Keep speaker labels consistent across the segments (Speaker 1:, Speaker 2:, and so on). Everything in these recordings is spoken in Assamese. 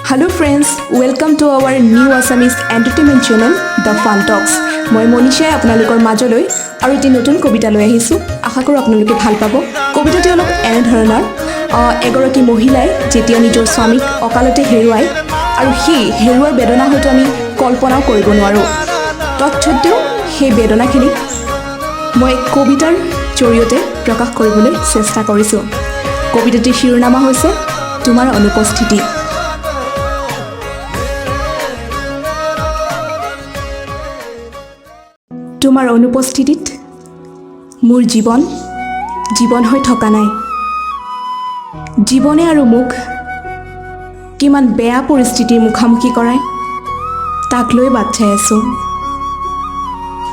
Speaker 1: Hello friends, welcome to our new Assamese entertainment channel, The Fun Talks. মই মনীষাই আপোনালোকৰ মাজলৈ আৰু এটি নতুন কবিতা লৈ আহিছোঁ। আশা কৰোঁ আপোনালোকে ভাল পাব। কবিতাটি অলপ এনেধৰণৰ, এগৰাকী মহিলাই যেতিয়া নিজৰ স্বামীক অকালতে হেৰুৱায় আৰু সেই হেৰুৱাৰ বেদনা হয়তো আমি কল্পনাও কৰিব নোৱাৰোঁ, তৎসত্বেও সেই বেদনাখিনি মই কবিতাৰ জৰিয়তে প্ৰকাশ কৰিবলৈ চেষ্টা কৰিছোঁ। কবিতাটিৰ শিৰোনামা হৈছে তোমাৰ অনুপস্থিতি। তোমাৰ অনুপস্থিতিত মোৰ জীৱন জীৱন হৈ থকা নাই। জীৱনে আৰু মোক কিমান বেয়া পৰিস্থিতিৰ মুখামুখি কৰায়, তাক লৈ বাট চাই আছোঁ।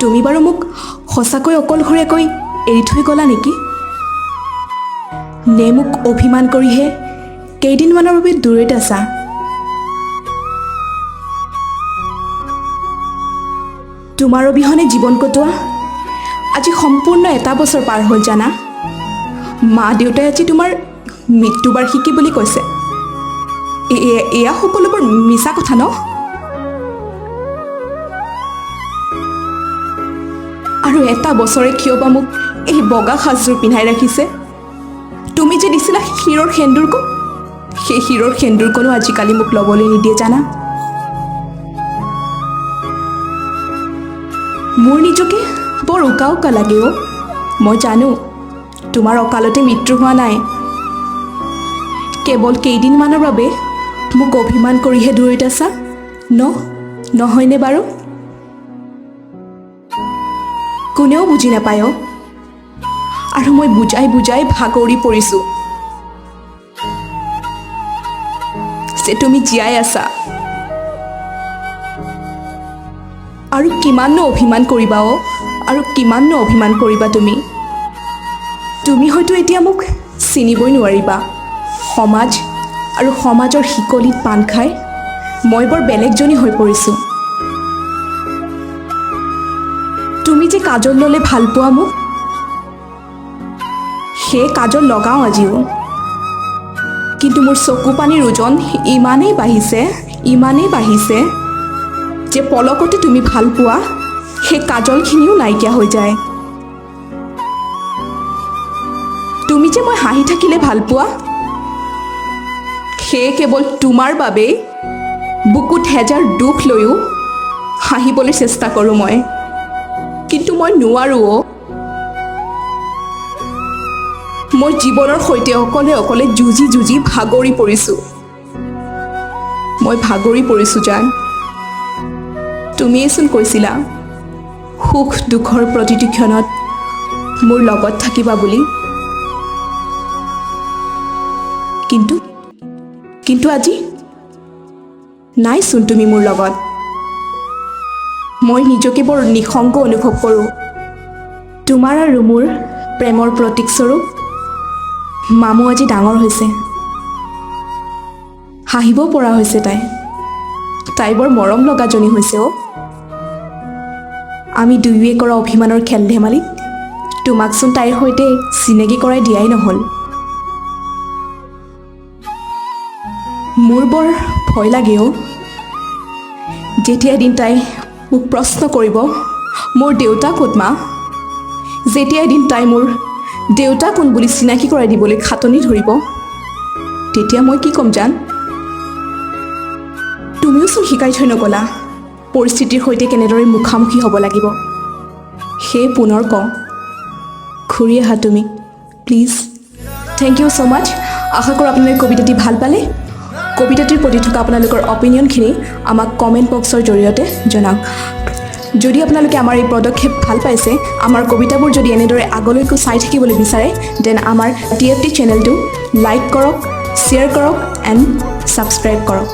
Speaker 1: তুমি বাৰু মোক সঁচাকৈ অকলশৰীয়াকৈ এৰি থৈ গ'লা নেকি, নে মোক অভিমান কৰিহে কেইদিনমানৰ বাবে দূৰৈত আছা? তোমাৰ অবিহনে জীৱন কটোৱা আজি সম্পূৰ্ণ এটা বছৰ পাৰ হ'ল জানা। মা দেউতাই আজি তোমাৰ মৃত্যুবাৰ্ষিকী বুলি কৈছে। এয়া সকলোবোৰ মিছা কথা ন? আৰু এটা বছৰে কিয় বা মোক এই বগা সাজযোৰ পিন্ধাই ৰাখিছে? তুমি যে দিছিলা শিৰৰ সেন্দুৰকণ, সেই শিৰৰ সেন্দুৰকণো আজিকালি মোক ল'বলৈ নিদিয়ে জানা। মোৰ নিজকে বৰ উকা উকা লাগে অ'। মই জানো তোমাৰ অকালতে মৃত্যু হোৱা নাই, কেৱল কেইদিনমানৰ বাবে মোক অভিমান কৰিহে দূৰৈত আছা ন, নহয়নে বাৰু? কোনেও বুজি নাপায় অ', আৰু মই বুজাই বুজাই ভাগৰি পৰিছোঁ যে তুমি জীয়াই আছা। আৰু কিমাননো অভিমান কৰিবা অ', আৰু কিমাননো অভিমান কৰিবা তুমি? তুমি হয়তো এতিয়া মোক চিনিবই নোৱাৰিবা। সমাজ আৰু সমাজৰ শিকলিত পাণ খাই মই বৰ বেলেগজনী হৈ পৰিছোঁ। তুমি যে কাজল ল'লে ভাল পোৱা মোক, সেই কাজল লগাওঁ আজিও, কিন্তু মোৰ চকু পানীৰ ওজন ইমানেই বাঢ়িছে, ইমানেই বাঢ়িছে যে পলকতে তুমি ভাল পোৱা সেই কাজলখিনিও নাইকিয়া হৈ যায়। তুমি যে মই হাঁহি থাকিলে ভাল পোৱা, সেয়ে কেৱল তোমাৰ বাবেই বুকুত হেজাৰ দুখ লৈও হাঁহিবলৈ চেষ্টা কৰোঁ মই, কিন্তু মই নোৱাৰোঁ অ'। মই জীৱনৰ সৈতে অকলে অকলে যুঁজি যুঁজি ভাগৰি পৰিছোঁ। মই ভাগৰি পৰিছোঁ জান। তুমিয়েচোন কৈছিলা সুখ দুখৰ প্ৰতিটো ক্ষণত মোৰ লগত থাকিবা বুলি, কিন্তু আজি নাইচোন তুমি মোৰ লগত। মই নিজকে বৰ নিসংগ অনুভৱ কৰোঁ। তোমাৰ আৰু মোৰ প্ৰেমৰ প্ৰতীকস্বৰূপ মামু আজি ডাঙৰ হৈছে, হাঁহিব পৰা হৈছে তাই। তাই বৰ মৰম লগাজনী হৈছে অ'। আমি দুয়োৱে কৰা অভিমানৰ খেল ধেমালিত তোমাকচোন তাইৰ সৈতে চিনাকি কৰাই দিয়াই নহ'ল। মোৰ বৰ ভয় লাগে অ', যেতিয়া এদিন তাই মোক প্ৰশ্ন কৰিব, মোৰ দেউতা ক'ত মা? যেতিয়া এদিন তাই মোৰ দেউতা কোন বুলি চিনাকি কৰাই দিবলৈ খাটনি ধৰিব, তেতিয়া মই কি ক'ম জান? তুমিওচোন শিকাই থৈ নগ'লা পৰিস্থিতিৰ সৈতে কেনেদৰে মুখামুখি হ'ব লাগিব। সেয়ে পুনৰ কওঁ, ঘূৰি আহা তুমি, please. Thank you so much. আশা কৰোঁ আপোনালোকে কবিতাটি ভাল পালে। কবিতাটিৰ প্ৰতি থকা আপোনালোকৰ অপিনিয়নখিনি আমাক কমেণ্ট বক্সৰ জৰিয়তে জনাওক। যদি আপোনালোকে আমাৰ এই পদক্ষেপ ভাল পাইছে, আমাৰ কবিতাবোৰ যদি এনেদৰে আগলৈকো চাই থাকিবলৈ বিচাৰে, then আমাৰ টিএফটি চেনেলটো লাইক কৰক, শ্বেয়াৰ কৰক এণ্ড ছাবস্ক্ৰাইব কৰক।